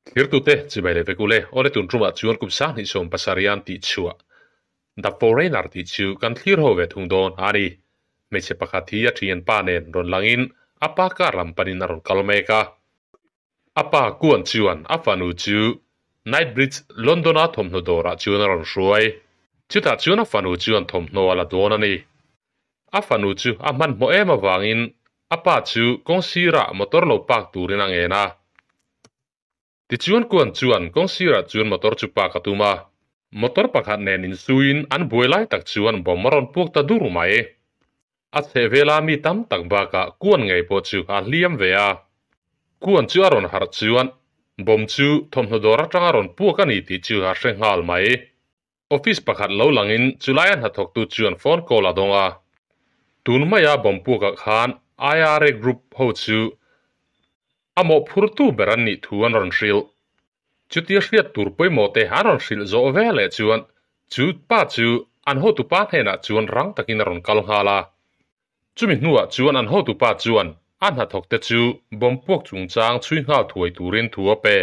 Thirtute chibai leh vek ule, awle tun tumah chuan kum sanghnih sawm pasarih an tih chhuah The Foreigner tih chu kan thlir ho ve thung dawn a ni. Hmeichhe pakhat hi a thianpa nen rawn langin a pa kar lam panin a rawn kal mek a. A pa Kuan chuan a fanu chu Knightsbridge, London-a thawmhnaw dawrah chuan a rawn hruai. Chutah chuan a fanu chuan thawmhnaw a la dawn a ni. A fanu chu a hmanhmawh em avangin a pa chu kawng sirah motor lo park turin a ngen a. Tichuan Kuan chuan kawng sirah chuan motor chu park a tum a. Motor pakhat nen insuiin an buai lai tak chuan bomb a rawn puak ta dur mai. A chhehvela mi tam tak bakah Kuan ngei pawh chu a hliam ve a. Kuan chu a rawn harh chuan bomb chu thawmhnaw dawr atanga rawn puak a ni tih chu a hre nghal mai. Office pakhat lo langin chulaia hnathawktu chuan phone call a dawng a. Tun maia bomb puakah khan IRA group ho chu a mawhphurtu ber an nih thu an rawn hrilh. Chutia hriat tur pawimawh te an rawn hrilh zawh ve leh chuan chu pa chu an hotupa hnenah chuan rang takin a rawn kal nghal a. Chumi hnuah chuan an hotupa chuan a hnathawk te chu bomb puak chungchang chhui nghal thuai turin thu a pe.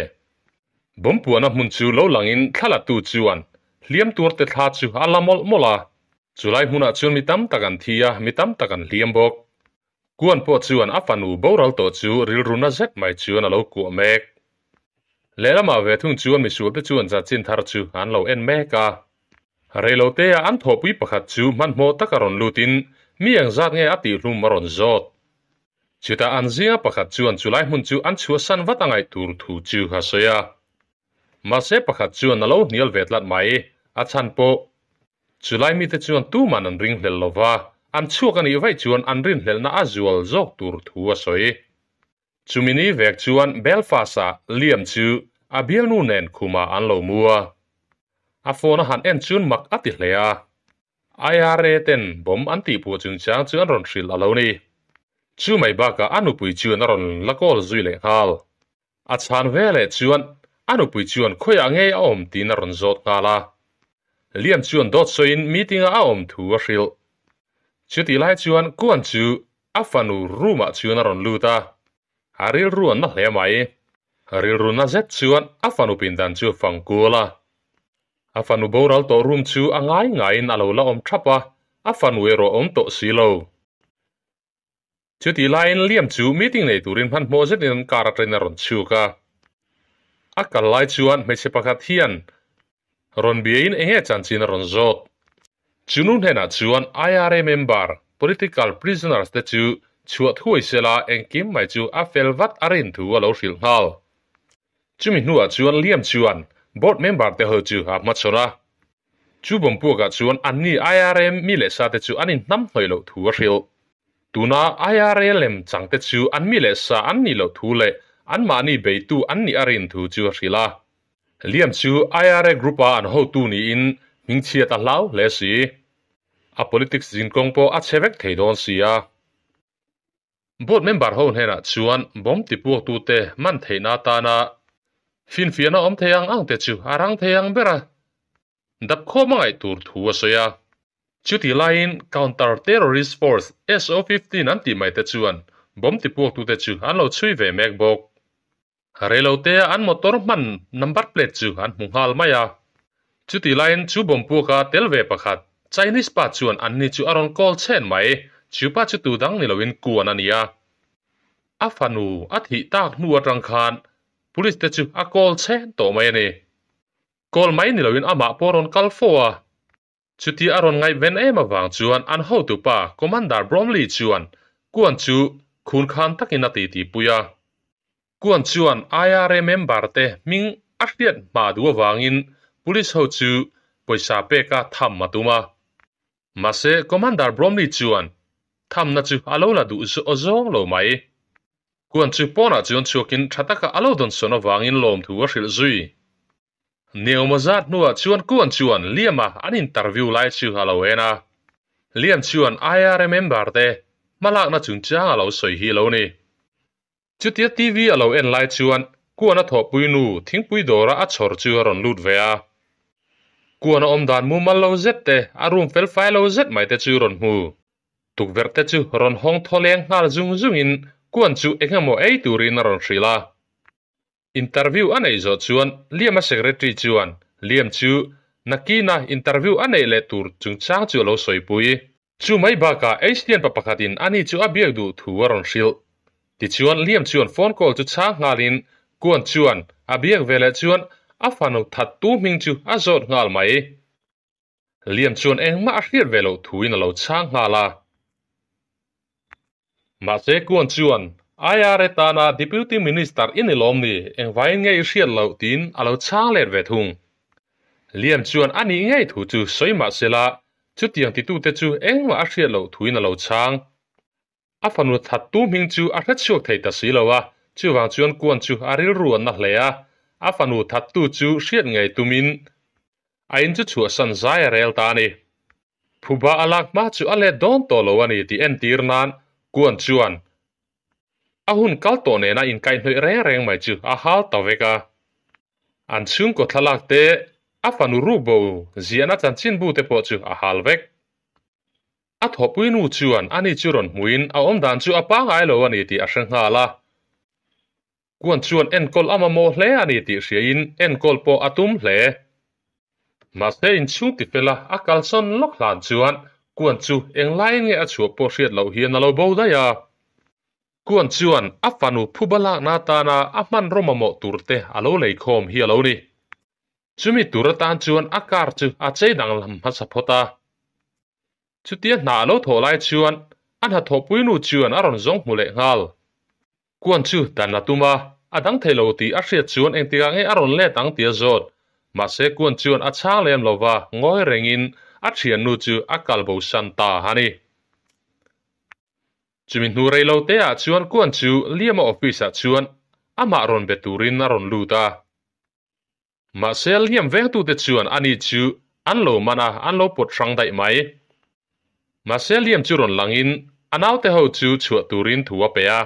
Bomb puahna hmun chu lo langin thlalatu chuan hliam tuar te thla chu a la mawlh mawlh a. Chulai hmunah chuan mi tam tak an thi a, mi tam tak an hliam bawk. Kuan pawh chuan a fanu boral tawh chu rilru na zet mai chuan a lo kuah mek. Lehlamah ve thung chuan misualte chuan chanchin thar chu an lo en mek a. Reilotea an thawhpui pakhat chu hmanhmawh taka rawn lutin mi engzat nge a tihhlum a rawn zawt. Chutah an zinga pakhat chuan chulai hmun chu an chhuahsan vat a ngaih tur thu chu a sawi a. Mahse pakhat chuan a lo hnial ve tlat mai, a chhan pawh Chulai mite chuan tuman an ringhlel lo va, an chhuak a nih vaih chuan an rinhlelhna a zual zawk tur thu a sawi. Chumi ni vek chuan Belfast-ah Liam chu a bialnu nen khumah an lo mu a. A phone a han en chuan mak a ti hle a. IRA ten bomb an tihpuah chungchang chu an rawn hrilh a lo ni. Chu mai bakah a nupui chuan a rawn la kawl zui leh nghal. A chhan veleh chuan a nupui chuan khawiah ngei a awm tiin a rawn zawt nghal a. Liam chuan dawt sawiin meeting-a a awm thu a hrilh. Chutih lai chuan Kuan chu a fanu room-ah chuan a rawn lut a, a rilru an na hle mai. Rilru na zet chuan a fanu pindan chu a fang kual a. A fanu boral tawh room chu a ngai ngaiin a lo la awm thap a, a fanu erawh a awm tawh si lo. Chutih laiin Liam chu meeting nei turin hmanhmawh zetin an car atangin a rawn chhuk a. A kal lai chuan hmeichhe pakhat hian rawn biain eng nge chanchin a rawn zawt. Chu nu hnenah chuan IRA member, political prisoners te chu chhuah thuai sela engkim mai chu a fel vat a rin thu a lo hrilh nghal. Chumi hnuah chuan Liam chuan board member te ho chu a hmachhawn a. Chu bawmpuakah chuan anni IRA mi leh sa te chu an inhnam hnawih loh thu a hrilh. Tuna IRA lem chang te chu an mi leh sa an nih loh thu leh anmahni beitu an nih a rin thu chu a hrilh a. Liam chu IRA group-a an hotu niin hmingchhiat a hlau hle si. A politics zinkawng pawh a chhe vek thei dawn si a. Board member ho hnenah chuan bomb tipuaktute man theihna atana finfiahna awm thei ang ang te chu a rang thei ang ber a, dap khawm a ngaih tur thu a sawi a. Chutih laiin Counter Terrorist Force SO-15 an tih mai te chuan bomb tipuaktute chu an lo chhui ve mek bawk. Reilotea an motor hman number plate chu an hmu nghal mai a. Chutih laiin chu bomb puaka tel ve pakhat Chinese pa chuan anni chu a rawn call chhen mai. Chu pa chu tu dang ni loin Kuan a ni a. A fanu a thih tak hnu atang khan police te chu a call chhen tawh mai a ni. Call mai ni loin amah pawh a rawn kal fo a. Chuti a rawn ngaihven em avang chuan an hotupa Commander Bromley chuan Kuan chu khun khan takin a titi pui a. Kuan chuan IRA member te hming a hriat hma duh avangin police ho chu pawisa peka tham a tum a. Mahse Commander Bromley chuan thamna chu a lo la duh zawng lo mai. Kuan chu pawnah chuan chhuakin tha taka a lo dawnsawn avangin lawmthu a hrilh zui. Neoma zat hnuah chuan Kuan chuan Liam-a an interview lai chu a lo en a. Liam chuan IRA member te hmalakna chungchang a lo sawi hi lo ni. Chutia TV a lo en lai chuan Kuan a thawhpui nu thingpui dawra a chhawr chu a rawn lut ve a. Kuan a awm dan mumal lo zet te, a room fel fai lo zet mai te chu rawn hmu. Tukverh te chu rawn hawng thaw leng nghal zung zungin Kuan chu engemaw ei turin a rawn hrilh a. Interview a neih zawh chuan Liam-a secretary chuan Liam chu nakina interview a neih leh tur chungchang chu a lo sawipui. Chu mai bakah Asian pa pakhatin ani chu a biak duh thu a rawn hrilh. Tichuan Liam chuan phone call chu chhang nghalin Kuan chuan a biak ve leh chuan a fanu thattu hming chu a zawt nghal mai. Liam chuan engmah a hriat ve loh thuin a lo chhang nghal a. Mahse Kuan chuan IRA tana Deputy Minister i ni lawm ni, engvaiin nge i hriat loh tiin a lo chhang let ve thung. Liam chuan a nih ngei thu chu sawi mah sela, chutiang titute chu engmah a hriat loh thuin a lo chhang. A fanu thattu hming chu a hrechhuak thei ta si lo a, chuvang chuan Kuan chu a rilru an na hle a, a fanu thattu chu hriat ngei tumin a in chu chhuahsan zai a rel ta a ni. Phuba a lak hma chu a let dawn tawh lo a ni tih entir nan Kuan chuan a hun kal tawh nena inkaihhnawih reng reng mai chu a hal ta vek a. An chhungkaw thlalak te, a fanu rukbo ziahna chanchinbu te pawh chu a hal vek. A thawhpui nu chuan ani chu rawn hmuin a awmdan chu a pangai lo a ni tih a hre nghal a. Kuan chuan enkawl a mamawh hle a ni tih hriain enkawl pawh a tum hle. Mahse inchhung tifela a kalsawn lawk hlan chuan Kuan chu englaiin nge a chhuah pawh hriat loh hian a lo bo daih a. Kuan chuan a fanu phuba lakna atana a hmanraw mamawh turte a lo leikhawm hi a lo ni. Chumi tur atan chuan a car chu a chei danglam hmasa phawt a. Chutia hna a lo thawh lai chuan a hnathawhpui nu chuan a rawn zawng hmu leh nghal. Kuan chu dan a tum a, a dang thei lo tih a hriat chuan engtikah nge a rawn let ang tih a zawt. Mahse Kuan chuan a chhang lem lo va, ngawi rengin a thiannu chu a kal bosan ta a ni. Chumi hnu rei lo te ah chuan Kuan chu Liama office ah chuan amah rawn be turin a rawn lut a. Mahse hliam vengtute chuan ani chu an lo man a, an lo pawt hrang daih mai. Mahse hliam chu rawn langin a naute ho chu chhuah turin thu a pe a.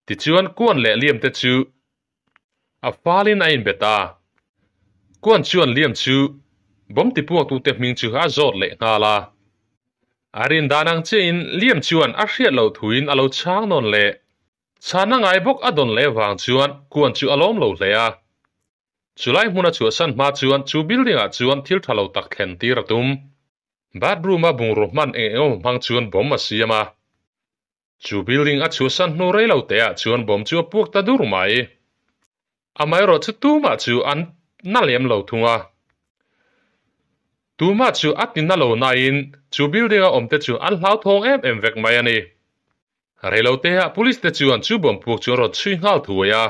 Tichuan Kuan leh hliamte chu a falin a inbet a. Kuan chuan hliam chu bawm tipuaktute hming chu a zawt leh nghal a. A rin dan ang chiahin hliam chuan a hriat loh thuin a lo chhang nawn leh. Chhana ngai bawk a dawn leh vang chuan Kuan chu a lawm lo hle a. Chulai hmuna chhuahsan hma chuan chu building ah chuan thil tha lo tak thlen tir a tum. Bathroom a bungraw hman eng eng emaw hmang chuan bomb a siam a. Chu building a chhuahsan hnu rei lo te ah chuan bomb chu a puak ta dur mai. Amaherawh chu tumah chu an na lem lo thung a. Tumah chu a ti na lo nain chu building a awm te chu an hlauthawng em em vek mai a ni. Reiloteah police te chuan chu bomb puk chu an rawn chhui nghal thuai a.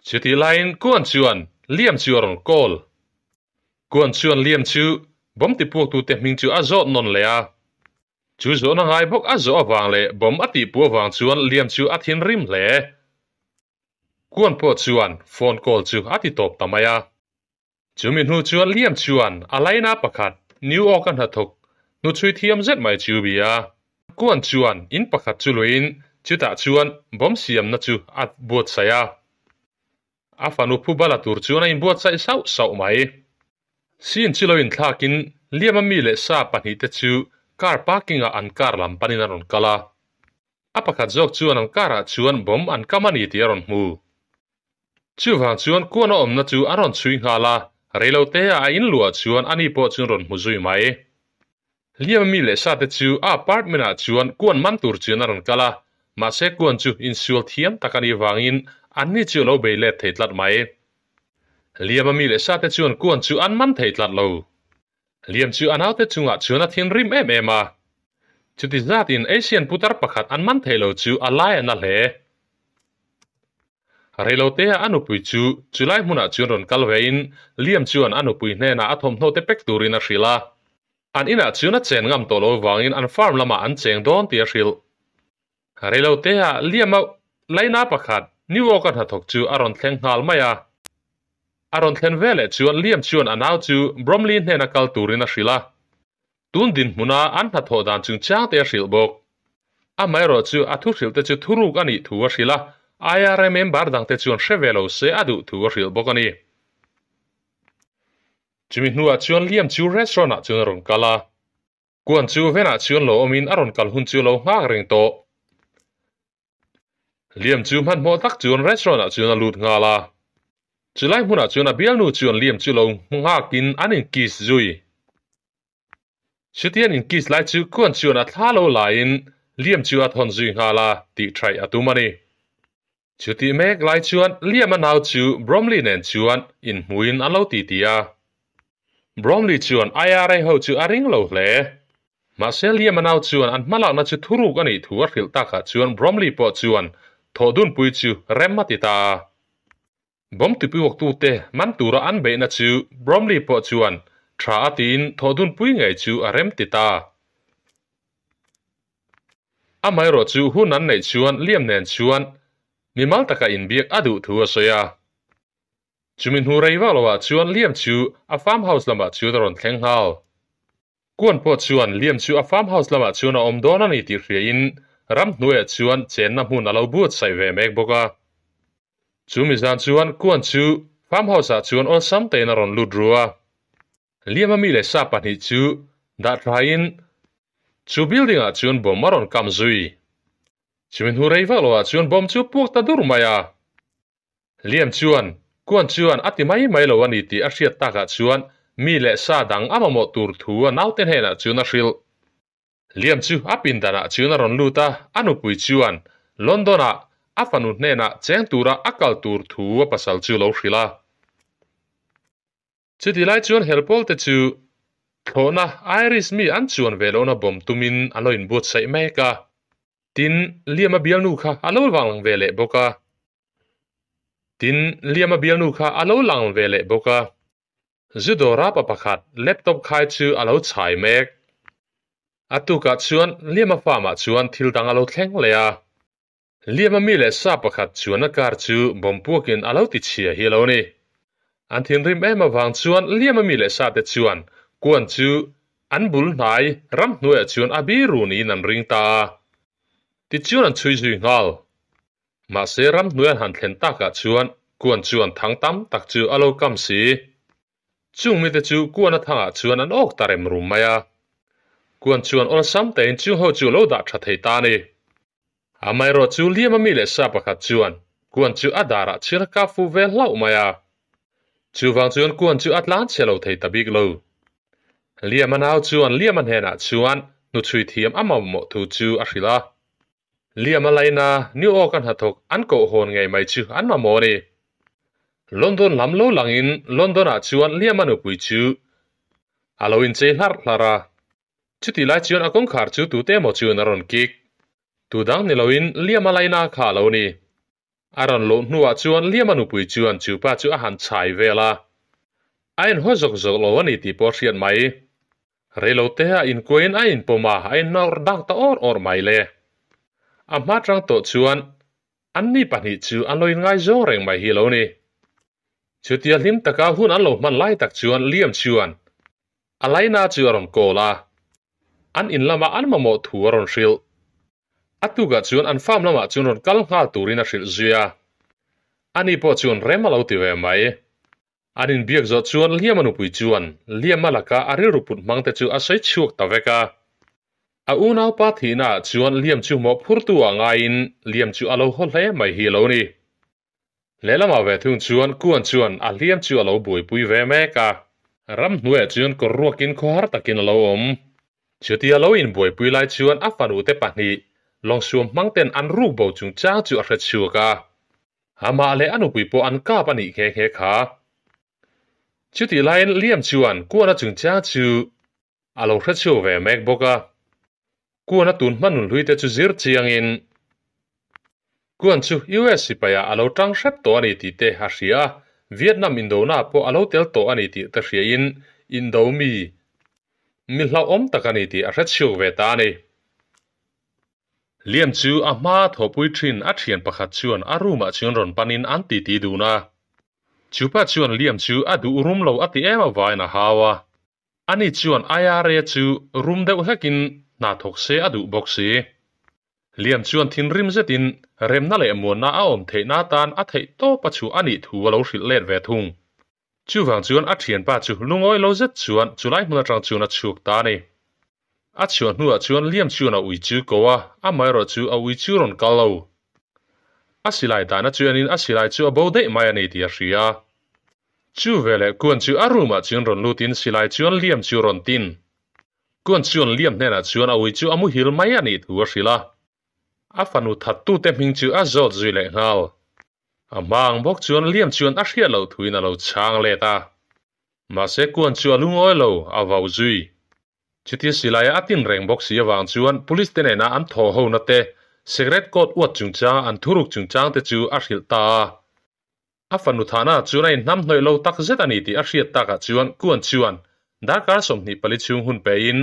Chutih laiin Kuan chuan Liam chu a rawn call. Kuan chuan Liam chu bomb tipuaktute hming chu a zawt nawn leh a. Chu zawhna ngai bawk a zawh avang leh bomb a tihpuh avang chuan Liam chu a thinrim hle. Kuan pawh chuan phone call chu a ti tawp ta mai a. Chumi hnu chuan Liam chuan a laina pakhat New York-a hnathawk hnuchhui thiam zet mai chu bia. Kuan chuan in pakhat chu luiin chutah chuan bomb siamna chu a buatsaih a. A fanu phu bala tur chuan a inbuatsaih sauh sauh mai. Scene chu lo inthlakin Liam-a mi leh sa pahnihte chu car parking-ah an car lam panin a rawn kal a. A pakhat zawk chuan an car-ah chuan bomb an kam a ni tih a rawn hmu. Chuvang chuan kuan a awmna chu a rawn chhui nghal a, reilote ah a inluah chuan ani pawh chu rawn hmu zui mai. Hliam mi leh sate chu a apartment ah chuan kuan man tur chuan a rawn kal a, mahse kuan chu insual thiam tak a nih vangin anni chu a lo bei let thei tlat mai. Hliam mi leh sate chuan kuan chu an man thei tlat lo. Hliam chu a naute chungah chuan a thinrim em em a. Chuti zatin Asian putar pakhat an man thei lo chu a lai a na hle. Reilotea a nupui chu chulai hmunah chuan rawn kal vein Liam chuan a nupui hnenah a thawmhnaw te pek turin a hrilh a. An inah chuan a chen ngam tawh lo vangin an farm lamah an cheng dawn tih a hrilh. Reilotea Liam-a laina pakhat New York-a hnathawk chu a rawn thleng nghal mai a. A rawn thlen veleh chuan Liam chuan a nau chu Bromley hnena kal turin a hrilh a. Tun dinhmuna an hnathawh dan chungchang te a hrilh bawk. Amaherawh chu a thu hrilh te chu thuruk a nih thu a hrilh a, IRA member dangte chuan hre ve lo se a duh thu a hrilh bawk a ni. Chumi hnuah chuan Liam chu restaurant ah chuan a rawn kal a. Kuan chu venah chuan lo awmin a rawn kal hun chu lo nghak reng tawh. Liam chu hmanhmawh tak chuan restaurant ah chuan a lut nghal a. Chulai hmunah chuan a bialnu chuan Liam chu lo nghakin an in kiss zui. Chuti an in kiss lai chu Kuan chuan a thla lo laiin Liam chu a thawn zui nghal a tih thaih a tum a ni. Chutih mek lai chuan Liam-a nau chu Bromley nen chuan inhmuin an lo titi a. Bromley chuan IRA ho chu a ring lo hle. Mahse Liam-a nau chuan an hmalakna chu thuruk a nih thu a hrilh takah chuan Bromley pawh chuan thawh dunpui chu rem a ti ta a. Bomb tipuiwktute man tura an beihna chu Bromley pawh chuan tha a tiin thawh dunpui ngei chu a rem ti ta. Amaherawh chu hun an neih chuan Liam nen chuan mimal taka inbiak a duh thu a sawi a. Chumi hnu rei vak lovah chuan Liam chu a farm house lamah chuan a rawn thleng nghal. Kuan pawh chuan Liam chu a farm house lamah chuan a awm dawn a ni tih hriain ramhnuaiah chuan chenna hmun a lo buatsaih ve mek bawk a. Chumi zan chuan Kuan chu farm house ah chuan awlsam tein a rawn lut ru a. Liam-a mi leh sa pahnih chu dah thlaiin chu building ah chuan bomb a rawn kam zui. Chumi hnu rei vak lovah chuan bomb chu puak ta dur mai a. Liam chuan, Kuan chuan a ti mai mai lo a ni tih a hriat takah chuan mi leh sa dang a mamawh tur thu a naute hnenah chuan a hrilh. Liam chu a pindanah chuan a rawn lut a, a nupui chuan London-ah a fanu hnenah cheng tura a kal tur thu a pasal chu lo hrilh a. Chuti lai chuan helpawlte chu thlawhna Irish mi an chuan ve lohna bawm tumin an lo inbuatsaih mek a. Tin, Liam-a bialnu kha a lo vang lang ve leh bawk a. Tin, Liam-a bialnu kha a lo lang ve leh bawk a. Judo rapa pakhat laptop khai chu a lo chhai mek. A tukah chuan Liam-a farm-ah chuan thil dang a lo thleng leh a. Liam-a mi leh sa pakhat chuan a car chu bomb puakin a lo ti chhia hi a lo ni. An thinrim em avang chuan Liam-a mi leh sa te chuan Kuan chu an bul hnai ramhnuaiah chuan a biru niin an ring ta a. Tichuan an chhui zui nghal. Mahse ramhnuai an han thlen takah chuan Kuan chuan thang tam tak chu a lo kam si. Chung mite chu Kuan a thangah chuan an awk ta rem rum mai a. Kuan chuan awlsam tein chung ho chu a lo dah tha thei ta a ni. Amaherawh chu Liam-a mi leh sa pakhat chuan Kuan chu a darah chhir a kap fu ve hlauh mai a. Chuvang chuan Kuan chu a tlan chhe lo thei ta bik lo. Liam-a nau chuan Liam-a hnenah chuan hnuchhui thiam a mamawh thu chu a hrilh a. Liam a laina New York-a hnathawk an koh hawn ngei mai chu an mamawh a ni. London lam lo langin London-ah chuan Liam-a nupui chu a lo inchei hlarh hlarh a. Chutih lai chuan a kawngkhar chu tute emaw chuan a rawn kik. Tu dang ni loin Liam-a laina kha a lo ni. A rawn loh hnuah chuan Liam-a nupui chuan chu pa chu a han chhai vel a. A inhaw zawk zawk lo a ni tih pawh a hriat mai. Reilote a inkuaiin a inpawm a, a innawr dak ta awr awr mai le. A hma tang tawh chuan an ni pahnih chu an lo inngaizawng reng mai hi a lo ni. Chutia hlim taka hun an lo hman lai tak chuan Liam chuan a laina chu a rawn call a, an in lama an mamawh thu a rawn hrilh. A tukah chuan an farm lamah chuan rawn kal nghal turin a hrilh zui a. Ani pawh chuan rem a lo ti ve mai. An inbiak zawh chuan Liama nupui chuan Liama laka a rilru put hmang te chu a sawi chhuak ta vek a. A unaupa thihna ah chuan Liam chu mawhphurtu ah ngaiin Liam chu a lo haw hle mai hi a lo ni. Lehlamah ve thung chuan Kuan chuan a hliam chu a lo buaipui ve mek a. Ramhnuaiah chuan kawr ruakin khawhar takin a lo awm. Chutia lo inbuaipui lai chuan a fanute pahnih lawngsuam hmang ten an ruk bo chungchang chu a hre chhuak a. Amah leh a nupui pawh an kap a nih nghe nghe kha. Chutih laiin Liam chuan Kuana chungchang chu a lo hre chhuak ve mek bawk a. Kuana tun hma nunhlui te chu zir chiangin Kuan chu US sipaiah a lo tang hrep tawh a ni tih te a hria a, Vietnam indona pawh a lo tel tawh a ni tih te hriain indo mi mi hlauhawm tak a ni tih a hre chhuak ve ta a ni. Liam chu a hma thawhpui thin a thian pakhat chuan a room ah chuan rawn panin an titi dun a. Chupa chuan Liam chu a duh rum lo a ti em avain a hau a. Ani chuan IRA chu rum deuh hlekin hna thawk se a duh bawk si. Liam chuan thinrim zetin remna leh muanna a awm theihna atan a theih tawp a chhuah a nih thu a lo hrilh let ve thung. Chuvang chuan a thianpa chu lungawi lo zet chuan chulai hmun atang chuan a chhuak ta a ni. A chhuah hnuah chuan Liam chuan a ui chu ko a, amaherawh chu a ui chu rawn kal lo. A silai dahna chu enin a silai chu a bo daih mai a ni tih a hria. Chu veleh Kuan chu a room ah chuan rawn lutin silai chuan Liam chu rawn tin. Kuan chuan Liam hnenah chuan a ui chu a muhil mai a nih thu a hrilh a. A fanu thattute hming chu a zawt zui leh nghal. A hma ang bawk chuan Liam chuan a hriat loh thuin a lo chhang let a. Mahse Kuan chu a lungawi lo, a vau zui. Chutia silaia a tin reng bawk si avang chuan police te nena an thaw hona te, cigarette coat uat chungchanga an thuruk chungchang te chu a hrilh ta a. A fanu thahna chuan a inhnam hnawih lo tak zet a ni tih a hriat takah chuan Kuan chuan darkar 24 chhung hun pein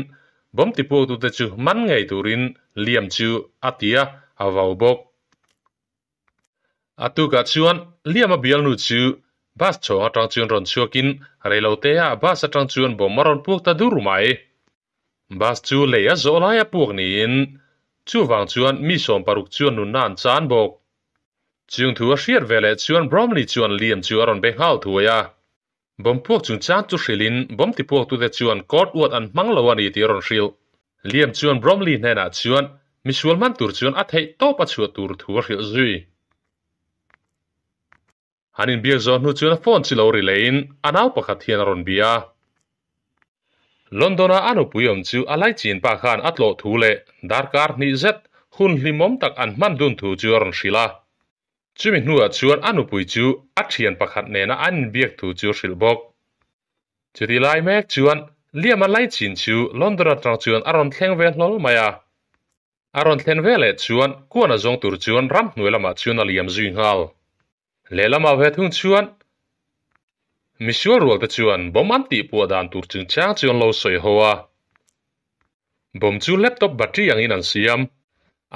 bomb tipuaktute chu man ngei turin Liam chu a ti a, a vau bawk. A tukah chuan Liam a bialnu chu bus chhawng atang chuan rawn chhuakin reilotea bus atang chuan bomb a rawn puak ta dur mai. Bus chu lei a zawh lai a puak niin chuvang chuan mi 60 chuan nunna an chan bawk. Chung thu a hriat ve leh chuan Bromley chuan Liam chu a rawn be nghal thuai a. Bomb puak chungchang chu hrilhin bomb tipuaktute chuan court uat an hmang lo a ni tih a rawn hrilh. Liam chuan Bromley hnenah chuan misual hman tur chuan a theih tawp a chhuah tur thu a hrilh zui. An inbiak zawh hnu chuan a phone chu lo ri lehin a nau pakhat hian a rawn bia a. London-a a nupui awm chu a laichin pa khan a tlawh thu leh darkar hnih zet hun hlimawm tak an hman dun thu chu a rawn hrilh a. Chumi hnuah chuan a nupui chu a thian pakhat nena an inbiak thu chu a hrilh bawk. Chutih lai mek chuan Liam-a laichin chu London atang chuan a rawn thleng ve hlawl mai a. A rawn thlen ve leh chuan kuan a zawng tur chuan ramhnuai lamah chuan a liam zui nghal. Lehlamah ve thung chuan misual rual te chuan bomb an tihpuah dan tur chungchang chu an lo sawi ho a. Bomb chu laptop battery angin an siam.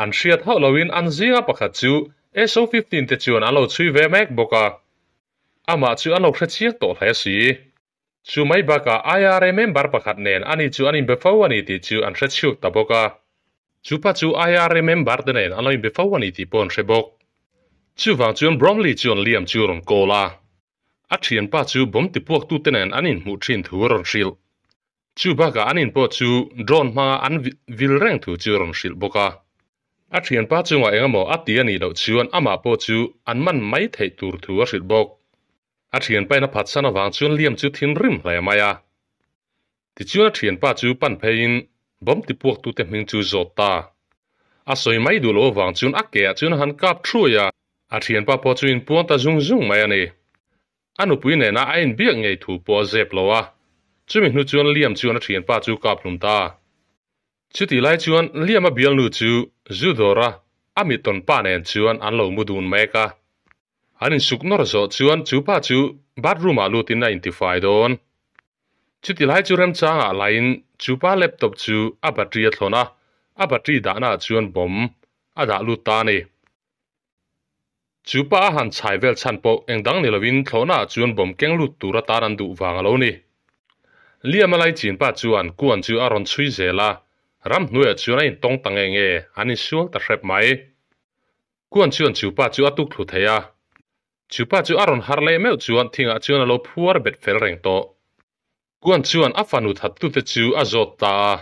An hriat hauh loin an zinga pakhat chu SO15 te chuan an lo chhui ve mek bawk a. Amah chu an lo hre chiang tawh hle si. Chu mai bakah IRA member pakhat nen ani chu an inbe fo a ni tih chu an hre chhuak ta bawk a. Chupa chu IRA member te nen an lo inbe fo a ni tih pawh an hre bawk. Chuvang chuan Bromley chuan Liam chu a rawn call a. A thianpa chu bomb tipuaktute nen an inhmuh thin thu a rawn hrilh. Chu bakah an in pawh chu drone hmanga an vil reng thu chu a rawn hrilh bawk a. A thianpa chungah engemaw a ti a nih loh chuan amah pawh chu an man mai theih tur thu a hrilh bawk. A thianpain a phatsan avang chuan Liam chu thinrim hle mai a. Tichuan a thianpa chu pan pheiin bomb tipuaktute hming chu zawt ta. A sawi mai duh loh avang chuan a keah chuan a han kap thuai a, a thianpa pawh chu inpuang ta zung zung mai a ni. A nupui nena a inbiak ngei thu pawh a zep lo a, chumi hnu chuan Liam chuan a thianpa chu kap hlum ta. Chutih lai chuan Liam a bialnu chu zu dawra a mittawn pa nen chuan an lo mu dun mek a. An insuk nawr zawh chuan chu pa chu bathroom ah lutin a intifai dawn. Chuti lai chu remchangah laiin chu pa laptop chu a battery a thlawn a, a battery dahna ah chuan bomb a dah lut ta a ni. Chu pa a han chhai vel chhan pawh eng dang ni lovin thlawhna ah chuan bomb keng lut tur atan an duh vang a lo ni. Liam a laichin pa chuan kuan chu a rawn chhui zel a, ramhnuaiah chuan a intawng ta nge nge, an insual ta hrep mai. Kuan chuan chu pa chu a tuk thlu thei a. Chu pa chu a rawn harh leh meuh chuan thingah chuan a lo phuar bet fel reng tawh. Kuan chuan a fanu thattute chu a zawt ta a.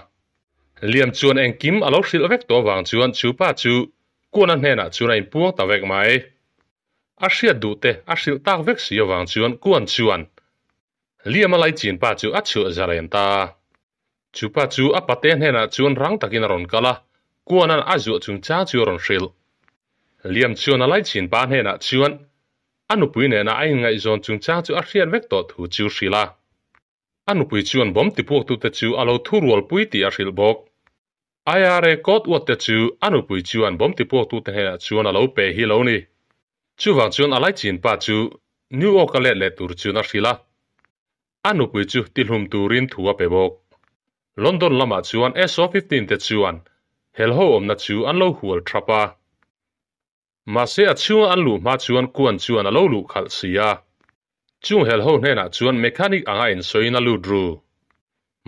Liam chuan engkim a lo hrilh vek tawh avang chuan chu pa chu Kuana hnenah chuan a inpuang ta vek mai. A hriat duh te a hrilh tak vek si avang chuan Kuan chuan Liam a laichin pa chu a chhuah zalen ta a. Chu pa chu a pate hnenah chuan rang takin a rawn kal a, Kuana'n a zuah chungchang chu a rawn hrilh. Liam chuan a laichin pa hnenah chuan a nupui nena a inngaihzawn chungchang chu a hriat vek tawh thu chu hrilh a. A nupui chuan bomb tipuaktute chu a lo thu rualpui tih a hrilh bawk. IRA court uat te chu a nupui chuan bomb tipuaktute hnenah chuan a lo pe hi lo ni. Chuvang chuan a laichin pa chu New York a let leh tur chuan a hrilh a. A nupui chu tihlum turin thu a pe bawk. London lamah chuan SO 15 te chuan helho awmna chu an lo hual thap a. Mahse a chhunga an luh hma chuan kuan chuan a lo luh khalh si a. Chung helho hnenah chuan mechanic anga insawiin a lut ru.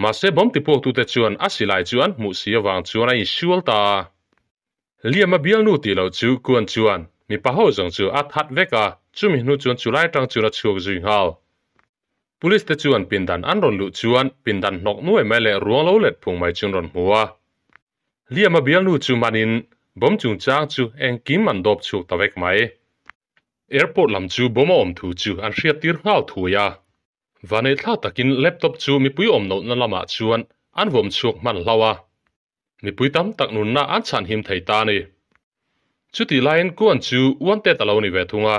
Mahse bomb tipuaktute chuan a silai chu an hmuh si avang chuan a insual ta a. Liam a bialnu tih loh chu Kuan chuan mipa ho zawng chu a that vek a, chumi hnu chuan chulai atang chuan a chhuak zui nghal. Police te chuan pindan an rawn luh chuan pindan hnawk nuai mai leh ruang lo let phung mai chu an rawn hmu a. Liam a bialnu chu manin bomb chungchang chu engkim an dawp chhuak ta vek mai. Airport lam chu bomb a awm thu chu an hriattir nghal thui a. Vaneihthlak takin laptop chu mipui awm lohna lamah chuan an vawm chhuak hman hlauh a. Mipui tam tak nunna an chhanhim thei ta a ni. Chutih laiin Kuan chu wanted a lo ni ve thung a.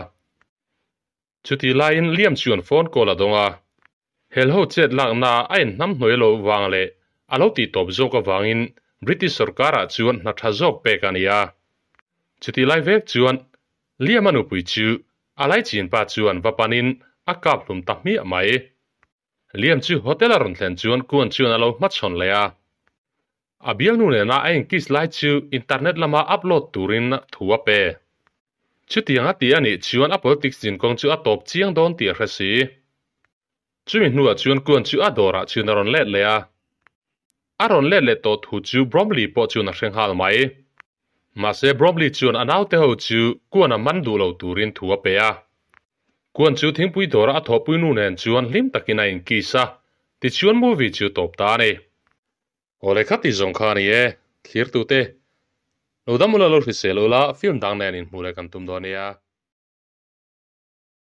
Chutih laiin Liam chuan phone call a dawng a. Helho chet lakna a inhnamhnuai loh vang leh a lo tihtawp zawk avangin British sorkarah chuan hna tha zawk pek a ni a. Chutih lai vek chuan Liam a nupui chu a laichinpa chuan va panin a kap hlum ta hmiah mai. Liam chu hotel a rawn thlen chuan Kuan chuan a lo hmachhawn leh a. A bialnu nena a inkiss lai chu internet lama upload turin thu a pe. Chutiang a ti a nih chuan a politics zinkawng chu a tawp chiang dawn tih a hre si. Chumi hnuah chuan Kuan chu a dawrah chuan a rawn let leh a. A rawn let leh tawh thu chu Bromley pawh chuan a hre nghal mai. Mahse Bromley chuan a naute ho chu Kuan a man duh lo turin thu a pe a. Kuan chu thingpui dawra a thawhpui nu nen chuan hlim takin a inkiss a, tichuan movie chu tawp ta a ni. Aw le kha ti zawng kha a ni e, thlirtute. Lo dam ula lo hrisel ula film dang nen inhmuh leh kan tum dawn nia.